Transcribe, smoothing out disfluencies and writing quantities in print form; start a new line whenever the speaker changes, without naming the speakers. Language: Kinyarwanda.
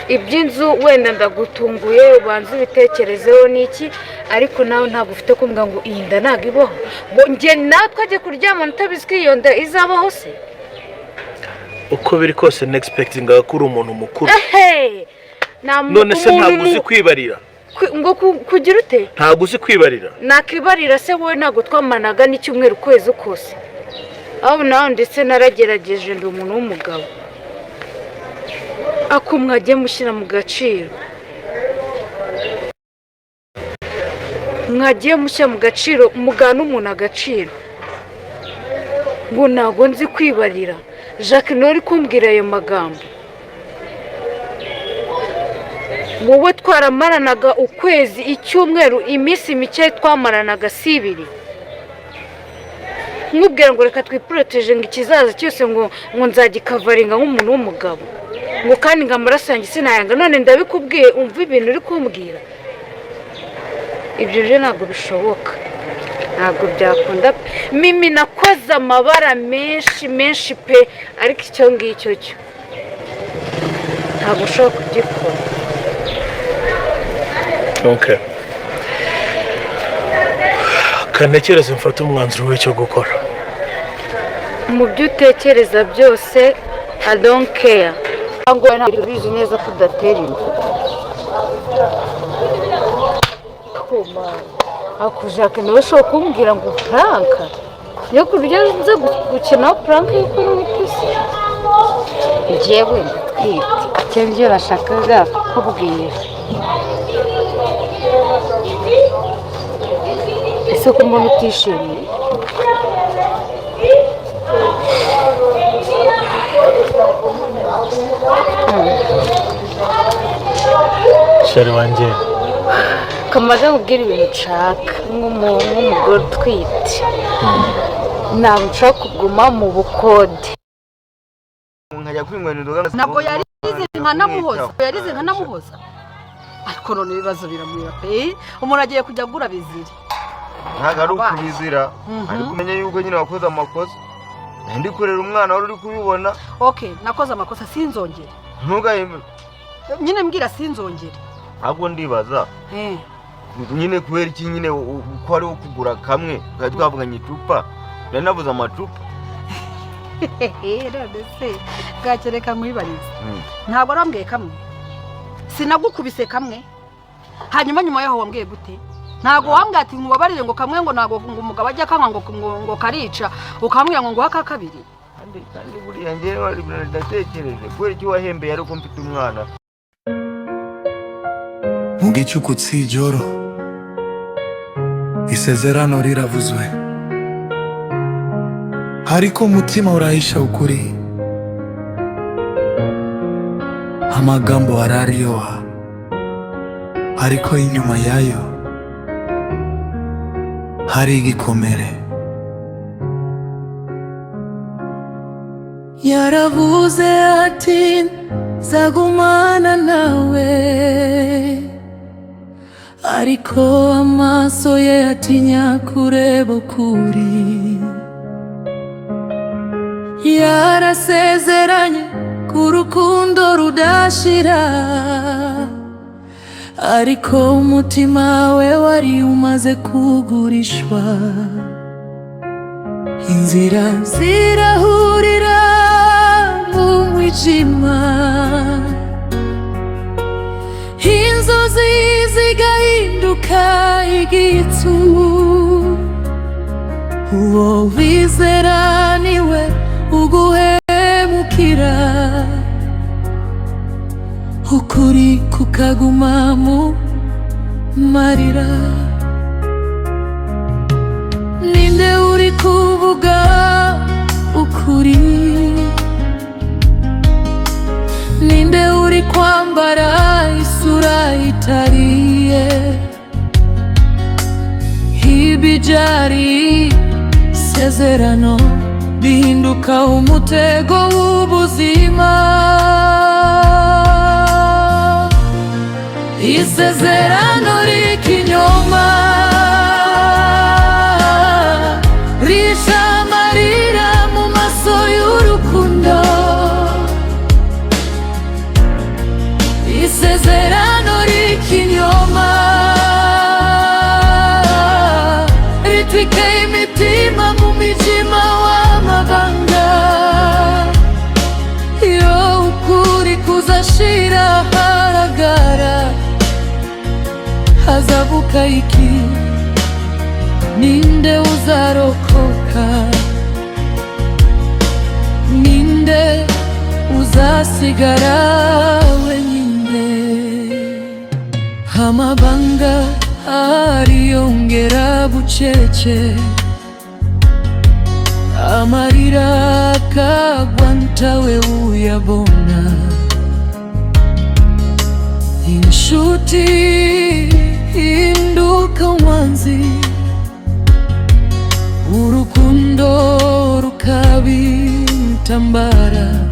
Iby'inzu wenda ndagutunguye, ubanza ubitekerezeho n'iki, ariko nawe ntabwo ufite kumbwira ngo iyi nda ntabwo ibaho, ngo njye nawe twajya kuryamana utabizi ko iyo nda izabaho se?
Uko biri kose nexpectingaga ko uri umuntu mukuru.
Ehe!
None se
umuntu
ntabwo uzi kwibarira?
Ngo kugira ute?
Ntabwo uzi kwibarira?
Nakwibarira se? Wowe ntabwo twamanaga n'icyumweru, ukwezi kose aho nawe, ndetse naragerageje, ndi umuntu w'umugabo. Ako mwagiye mushyira mu gaciro, mwagiye mushyira mu gaciro, mugana umuntu agaciro, ngo ntabwo nzi kwibarira. Jacques niwe uri kumbwira ayo magambo. Wowe twaramaranaga ukwezi, icyumweru, iminsi mike twamaranaga si ibiri, nkubwira ngo reka twiporoteje, ngo ikizaza cyose ngo nzagikavaringa nk'umuntu w'umugabo, ngo kandi ngo amaraso yanjye sinayanga. None ndabikubwiye, umva ibintu uri kumbwira. Ibyo byo ntabwo bishoboka, ntabwo byakunda. Mimi, nakoze amabara menshi menshi pe, ariko icyo ngicyo cyo ntabwo ushobora kugikora.
Okay, kantekereze mfate umwanzuro w'icyo gukora.
Mu byo utekereza byose, I don't care. Cyangwa ntabwo ubizi neza ko udatera inda. Ako Jacques nawe ushobora kumbwira ngo prank yo kurya, nza gukina prank y'uko uri se? Njyewe ndatwite, icyo ngicyo nashakaga kukubwira. Ese ko mbona utishimiye?
Chéri wanjye.
Kamaze nkubwira ibintu nshaka nk'umugore utwite, ntabwo nshaka kuguma mu bukode.
Nkajya kwinywera inzoga.
Ntabwo yarize nkanamuhoza, yarize nkanamuhoza, ariko none ibibazo biramwira pe. Umuntu agiye kujya agura bizira.
Ntabwo ari ukubizira, ariko umenye yuko nyine wakoze amakosa. Ndi kurera umwana wari uri kubibona.
Okay, nakoze amakosa, sinzongere.
Ntugahembe.
Nyine mbwira, sinzongere.
Ahubwo ndibaza nyine kubera iki nyine ko ari wo kugura kamwe twari twavuganye icupa, nari nabuze amacupa.
None se bwacyo, reka nkwibarize. Ntabwo arambwiye kamwe, sinagukubise kamwe, hanyuma nyuma yaho wambwiye gute? Ntabwo wambwiye ati nkubabarire, ngo kamwe, ngo ntabwo ngo umugabo ajya akanywa, ngo karica, ukambwira ngo nguhe aka kabiri?
Kandi buriya njyewe wari ndatekereje kubera iki wahembeye ariko mfite umwana.
Mu gicuku cy'ijoro isezerano riravuzwe, ariko umutima urahisha ukuri. Amagambo araryoha, ariko inyuma yayo hari igikomere.
Yaravuze ati nzagumana nawe, ariko amaso ye atinya kureba ukuri. Yarasezeranye ku rukundo rudashira, ariko umutima we wari umaze kugurishwa. Inzira zirahurira mu mwijima, inzozi zigahinduka igicu. Uwo wizera niwe uguhemukira, ukuri kukaguma mu marira. Ninde uri kuvuga ukuri? Ninde uri kwambara isura itariye? Ibijari isezerano bihinduka umutego w'ubuzima. Isezerano ry'ikinyoma risha amarira mu maso y'urukundo. Hazahinduka iki? Ninde uzarokoka? Ninde uzasigara wenyine? Amabanga ariyongera bucece, amarira akagwa ntawe uyabona. Inshuti ihinduka umwanzi, urukundo rukaba intambara.